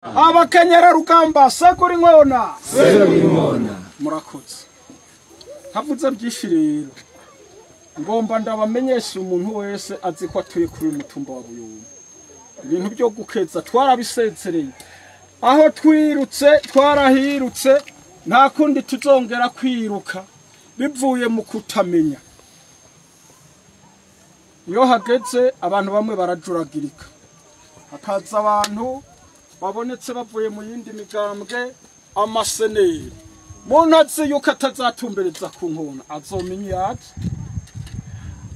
Abakenyera rugamba sekuri nkona sekuri nkona murakoze. Havuze byinshi rero ngomba ndabamenyesha umuntu wese azi ko atuye kuri mutumba wa Buyumba. Ibintu byo gukeza twarabisezereye, aho twirutse twarahirutse, nta kundi tuzongera kwiruka bivuye mu kutamenya. Iyo hageze abantu bamwe barajuragirika, hakaza abantu babonetse bavuye mu yindi migambwe amaseneri. Muntu azi yuko atazatumbereza ku nkona azomenya yaje.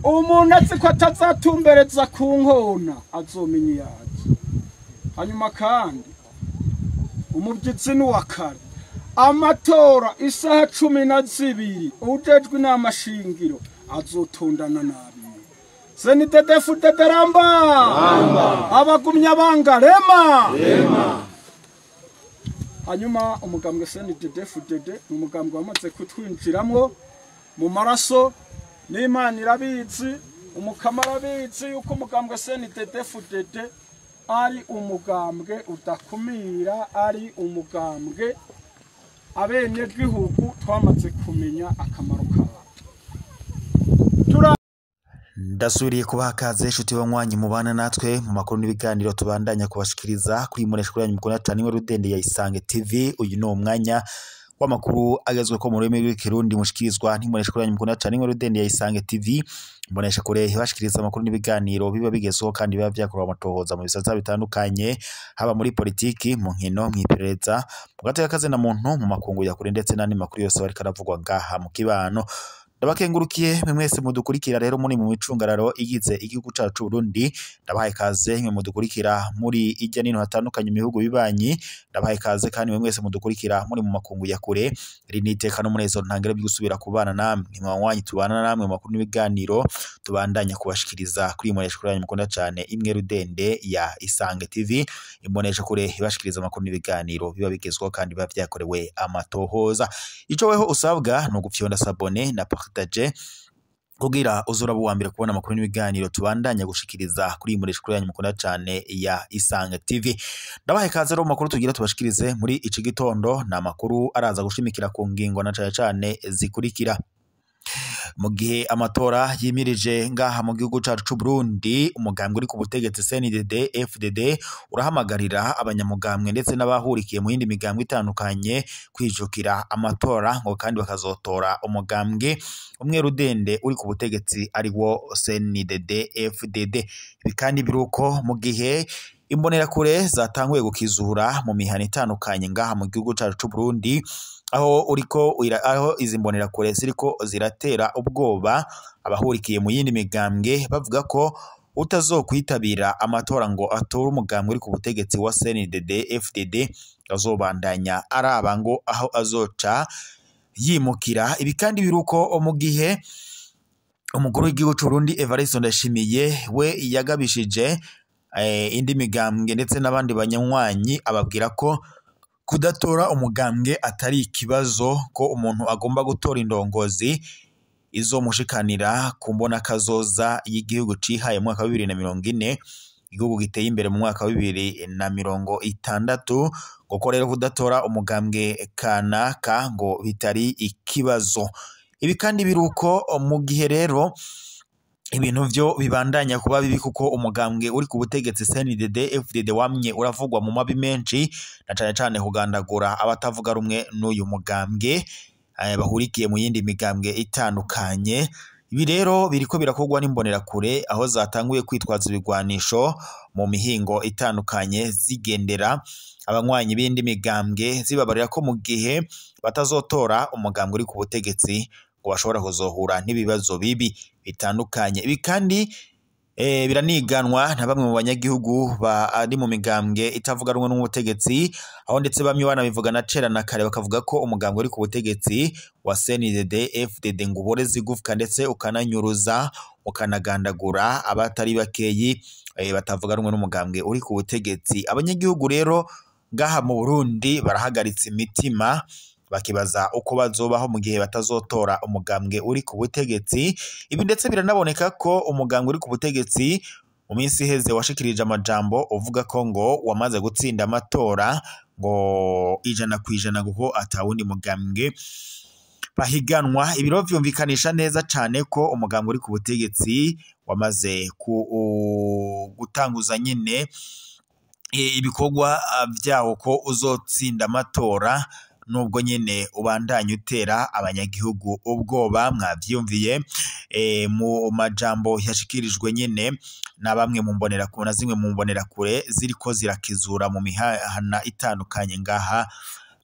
Umuntu azi ko atazatumbereza ku nkona azomenya yaje. Hanyuma kandi umubyizi n'uwakare amatora isaha 12 ujejwe inama shingiro azotondana nabi. CNDD-FDD ramba abagumya banga rema rema. Hanyuma umugambwe CNDD-FDD ni umugambwe wamaze kutwinjiramwo mu maraso, n'Imana irabizi, umukama arabizi yuko umugambwe CNDD-FDD ari umugambwe udakumira, ari umugambwe abenegihugu twamaze kumenya akamaro kawo. Ndasubiriye kubaha kaze inshuti banywanyi mubana natwe mu makuru n'ibiganiro tubandanya kubashikiriza kuri muresha yanyu mukunda cyane imwe rudende ya Isange TV. Uyu ni umwanya w'amakuru agezweko mu rurimi rw'ikirundi mushikirizwa n'imbonesha yanyu mukunda cyane imwe rudende ya Isange TV. Imbonesha kure ibashikiriza amakuru n'ibiganiro biba bigezweho kandi biba vyakorewe amatohoza mu bisata bitandukanye, haba muri politiki, mu nkino, mw'iperereza, mu gateka kazina muntu, mu makungu ya kure ndetse n'andi makuru yose bariko aravugwa ngaha mu kibano. Ndabakengurukiye mwe mwese mudukurikira rero muri mu micungararo igize igihugu cacu Burundi. Ndabahaye kaze mwe mudukurikira muri ijya nino hatandukanye mu bihugu bibanyi. Ndabahaye kaze kandi mwe mwese mudukurikira muri mu makungu ya kure. Iri ni iteka n'umunezero ntangere byo gusubira kubana namwe mwanywanyi tubana namwe mu makuru n'ibiganiro tubandanya kubashikiriza kuri imbonesha kure yanyu mukunda cyane imwe rudende ya Isange TV. Imbonesha kure ibashikiriza amakuru n'ibiganiro biba bigezweho kandi biba vyakorewe amatohoza. Ico weho usabwa no gufyonda s'abonner na partager kugira uzuraba uwa mbere kubona amakuru n'ibiganiro tubandanya gushikiriza kuri imbonesha kure yanyu mukunda cyane ya Isange TV. Ndabahaye kaze rero mu makuru tugira tubashikirize muri iki gitondo. Ni amakuru araza gushimikira ku ngingo na cane cane zikurikira. Mu gihe amatora yimirije ngaha mu gihugu cacu c'u Burundi, umugambwe uri ku butegetsi CNDD FDD urahamagarira abanyamugambwe ndetse n'abahurikiye mu yindi migambwe itandukanye kwijukira amatora, ngo kandi bakazotora umugambwe umwe rudende uri ku butegetsi ari wo CNDD FDD. Ibi kandi biruko mu gihe imbonerakure zatanguye gukizura mu mihana itandukanye ngaha mu gihugu cacu c'u Burundi, aho uriko aho izi mbonerakure ziriko ziratera ubwoba abahurikiye mu yindi migambwe, bavuga ko utazokwitabira amatora ngo atore umugambwe uri ku butegetsi wa CNDD FDD azobandanya araba ngo aho azoca yimukira. Ibi kandi biruko mu gihe umukuru w'igihugu c'u Burundi Evariste Ndayishimiye we yagabishije indi migambwe ndetse n'abandi banyanywanyi, ababwira ko kudatora umugambwe atari ikibazo, ko umuntu agomba gutora indongozi izomushikanira ku mbona kazoza y'igihugu cihaye mu mwaka wa 2040, igihugu giteye imbere mu mwaka wa 2060, ngo rero kudatora umugambwe kanaka ngo bitari ikibazo. Ibi kandi biruko mu gihe rero ibintu vyo bibandanya kuba bibi, kuko umugambwe uri ku butegetsi CNDD FDD wamye uravugwa mu mabi menshi, na cane cane kugandagura abatavuga rumwe n'uyu mugambwe bahurikiye mu yindi migambwe itandukanye. Ibi rero biriko birakorwa n'imbonerakure aho zatanguye kwitwaza ibigwanisho mu mihingo itandukanye, zigendera abanywanyi b'indi migambwe zibabarira ko mu gihe batazotora umugambwe uri ku butegetsi ngo bashobora kuzohura n'ibibazo bibi bitandukanye. Ibi kandi biraniganwa na bamwe mu banyagihugu bari mu migambwe itavuga rumwe n'ubutegetsi, aho ndetse bamwe banabivuga na cera na kare bakavuga ko umugambwe uri ku butegetsi wa CNDD FDD ngo uboreze igufwa ndetse ukananyuruza ukanagandagura abatari bakeyi batavuga rumwe n'umugambwe uri ku butegetsi. Abanyagihugu rero ngaha mu Burundi barahagaritse imitima, Bakibaza uko bazobaho mu gihe batazotora umugambwe uri ku butegetsi. Ibi ndetse biranaboneka ko umugambwe uri ku butegetsi mu minsi iheze washikirije amajambo uvuga ko ngo wamaze gutsinda amatora ngo 100% kuko atawundi mugambwe bahiganwa. Ibiro vyumvikanisha neza cane ko umugambwe uri ku butegetsi wamaze gutanguza nyine ibikorwa vyawo ko uzotsinda amatora, nubwo nyene ubandanya utera abanyagihugu ubwoba. Mwavyumviye mu majambo yashikirijwe nyene na bamwe mu mbonerakure na zimwe mu mbonerakure ziriko zirakizura mu mihana itandukanye ngaha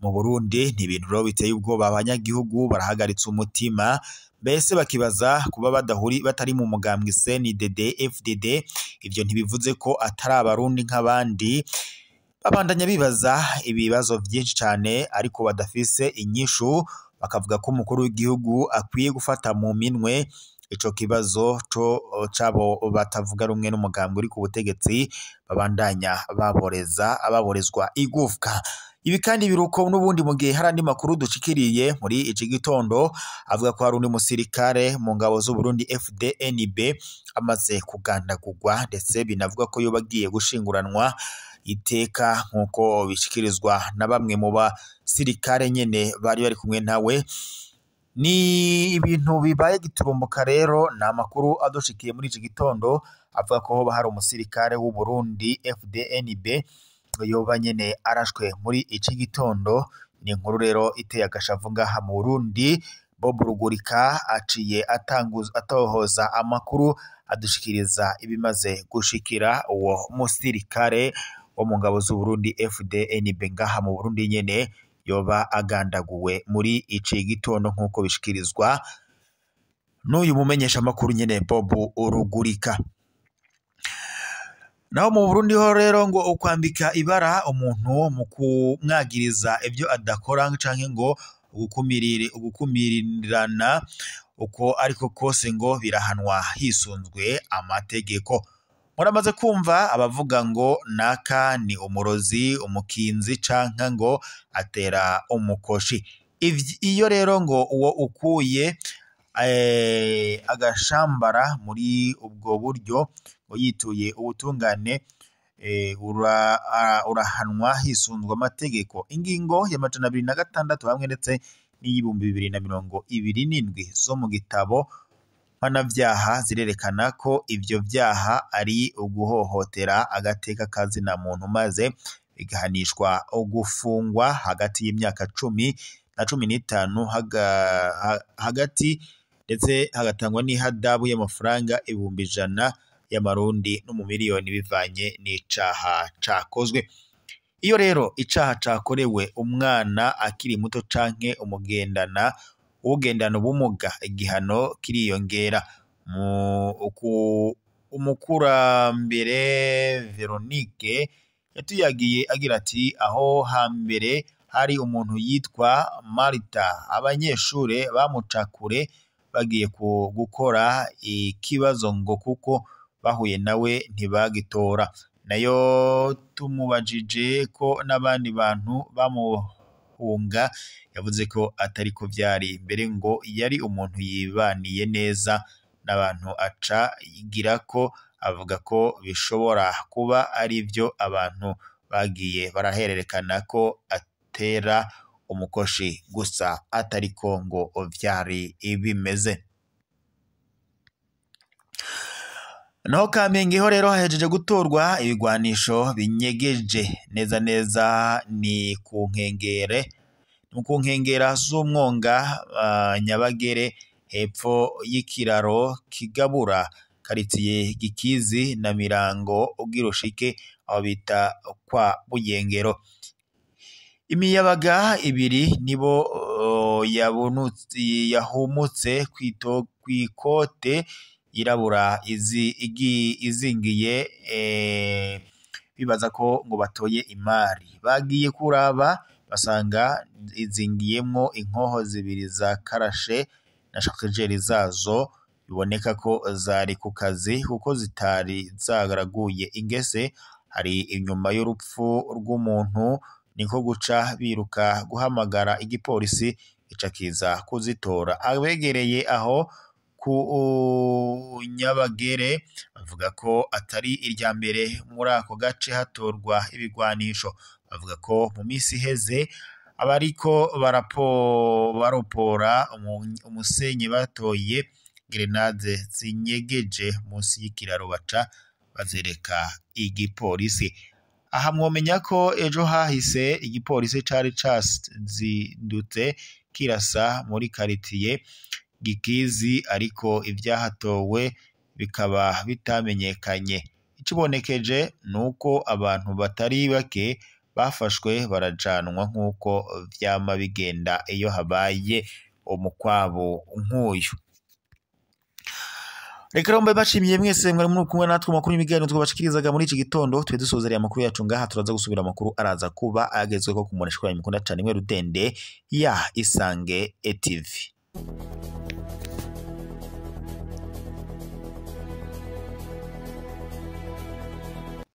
mu Burundi. Ni ibintu rero biteye ubwoba, abanyagihugu barahagaritse umutima, mbese bakibaza kuba badahuri batari mu mugambwe CNDD FDD. Ivyo ntibivuze ko atari abarundi nk'abandi. Babandanya bibaza ibibazo vyinshi cane ariko badafise inyishu, bakavuga ko umukuru w'igihugu akwiye gufata mu minwe ico kibazo co cabo batavuga rumwe n'umugambwe uri ku butegetsi, babandanya baborezwa igufwa. Ibi kandi biruko n'ubundi mu gihe hari andi makuru dushikiriye muri iki gitondo avuga ko hari undi musirikare mu ngabo z'u Burundi FDNB amaze kugandagurwa, ndetse binavuga ko yoba agiye gushinguranwa iteka nk'uko bishikirizwa na bamwe mu basirikare nyene bari bari kumwe nawe. Ni ibintu bibaye giturumbuka rero. Ni amakuru adushikiye muri iki gitondo avuga ko hoba hari umusirikare w'u Burundi FDNB yoba nyene arashwe muri iki gitondo. Ni inkuru rero iteye agashavu ngaha mu Burundi. Bob Rugurika aciye atohoza amakuru adushikiriza ibimaze gushikira uwo musirikare wo mu ngabo z'u Burundi FDNB ngaha mu Burundi nyene yoba agandaguwe muri iki gitondo nk'uko bishikirizwa n'uyu mumenyesha makuru nyene Bob Rugurika. Naho mu Burundi ho rero ngo ukwambika ibara umuntu mu kumwagiriza ibyo adakora canke ngo ugukumirirana uko ariko kose ngo birahanwa hisunzwe amategeko. Muramaze kumva abavuga ngo naka ni umurozi, umukinzi canke ngo atera umukoshi. Iyo rero ngo uwo ukuye agashambara muri ubwo buryo ngo yituye ubutungane urahanwa hisunzwe amategeko. Ingingo ya 206 hamwe ndetse n'2027 zo mu gitabo mpanavyaha zirerekana ko ivyo vyaha ari uguhohotera agateka kazina muntu, maze bigahanishwa ugufungwa hagati y'imyaka 10 na 15 hagati, ndetse hagatangwa n'ihadabu y'amafaranga 100,000 y'amarundi no mu miliyoni bivanye n'icaha cakozwe. Iyo rero icaha cakorewe umwana akiri muto canke umugendana ugendana ubumuga, igihano kiriyongera. Umukurambere Veronique yatuyagiye agira ati aho hambere hari umuntu yitwa Marita, abanyeshure bamucakure bagiye gukora ikibazo ngo kuko bahuye nawe ntibagitora. Nayo tumubajije ko n'abandi bantu bamuhunga, yavuze ko atari ko vyari mbere, ngo yari umuntu yibaniye neza n'abantu, aca yigira ko avuga ko bishobora kuba ari byo abantu bagiye barahererekana ko atera umukoshi gusa atariko ngo vyari bimeze. Naho Kamenge ho rero hahejeje gutorwa ibigwanisho binyegeje neza neza ni ku nkengere, ku nkengera z'umwonga Nyabagere hepfo y'ikiraro kigabura karitiye Gikizi na Mirango ugirushike aho bita kwa Buyengero. Imiyabaga ibiri nibo yahumutse kwikote irabura izingiye bibaza ko ngo batoye imari. Bagiye kuraba basanga izingiyemwo inkoho zibiri za karashe na shakejeri zazo, biboneka ko zari ku kazi kuko zitari zagaraguye ingese. Hari inyuma y'urupfu rw'umuntu Niko guca biruka guhamagara igipolisi gica kiza kuzitora. Abegereye aho ku Nyabagere bavuga ko atari irya mbere muri ako gace hatorwa ibigwanisho. Bavuga ko mu misi iheze abariko baropora umusenyi batoye grenade zinyegeje munsi y'ikiraro, baca bazereka igipolisi. Aha mwomenya ko ejo hahise igipolisi cari cazindutse kirasa muri karitiye Gikizi, ariko ivyahatowe bikaba bitamenyekanye. Ikibonekeje nuko abantu batari bake bafashwe barajanwa nk'uko vyama bigenda iyo habaye umukwabu nk'uyu. Reka rero mbe bashimiye mwese mwari muri kumwe natwe makuru y'ibiganiro twabashikirizaga muri iki gitondo. Twe dusozereye amakuru yacu ngaha, turaza gusubira amakuru araza kuba agezweho ku mbonesha yanyu mukunda cane imwe rudende ya Isange TV.